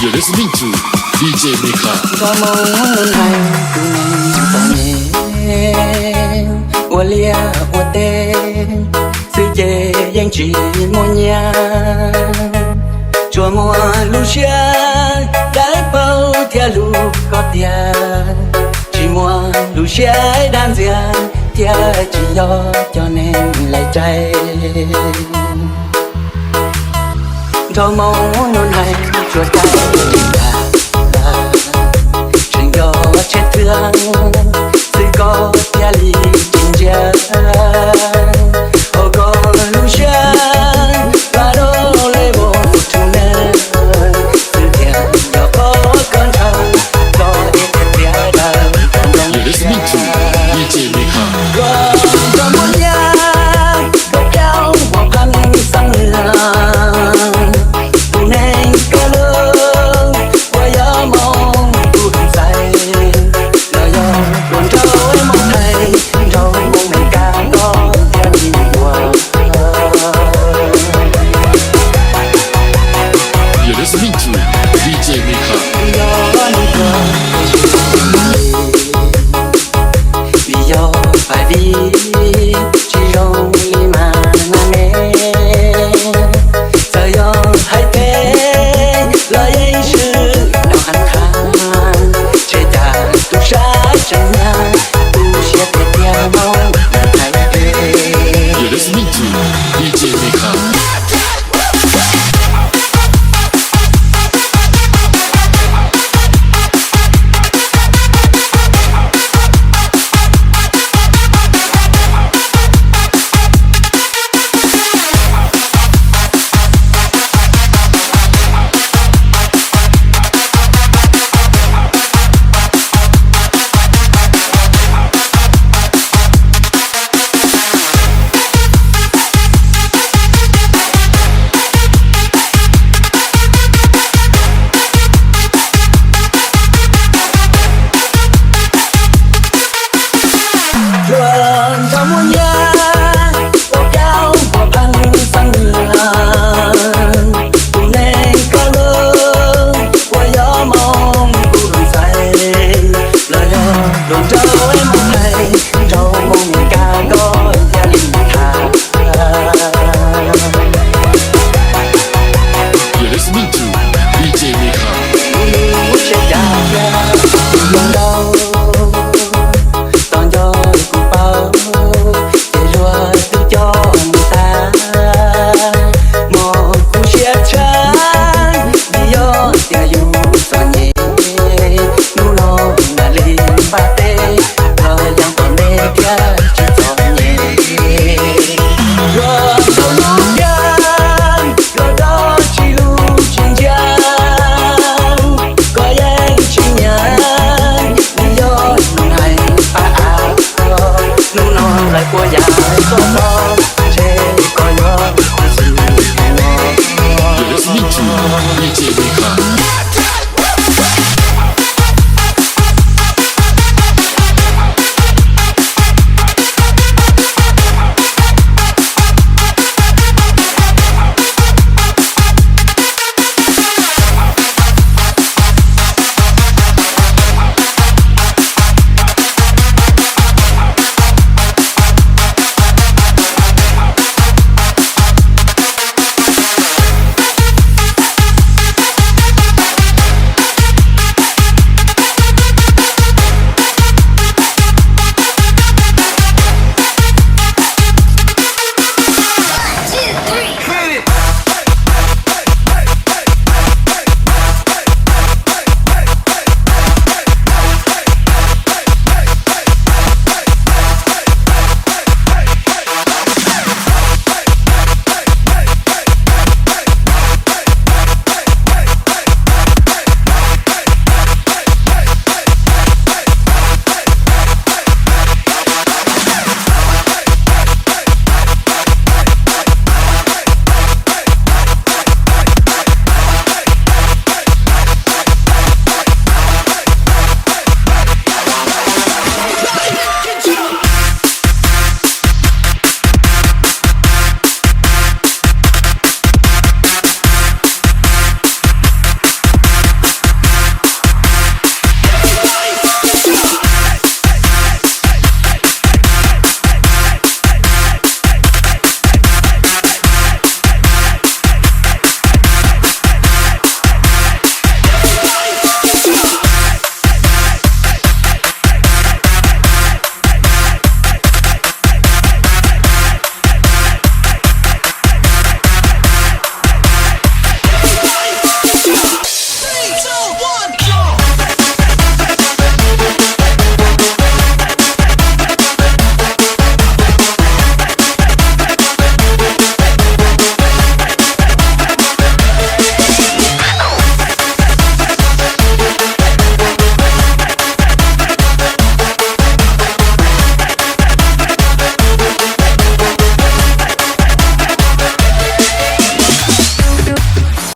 You're listening to D J Mika. Nrog Hmoob hais tus neeg txom nyem, ua liaj ua teb xwb ces yeej tsis muaj nyiaj. Tsuas muaj lub siab dawb paug thiab lub koj tiag, tsis muaj lub siab dab ntxiag thiab tsis yog cov neeg laim cai. Nrog Hmoob hais tsuas cai, tseem yog tsheb thwj xwb koj thiaj li tsis ntsia.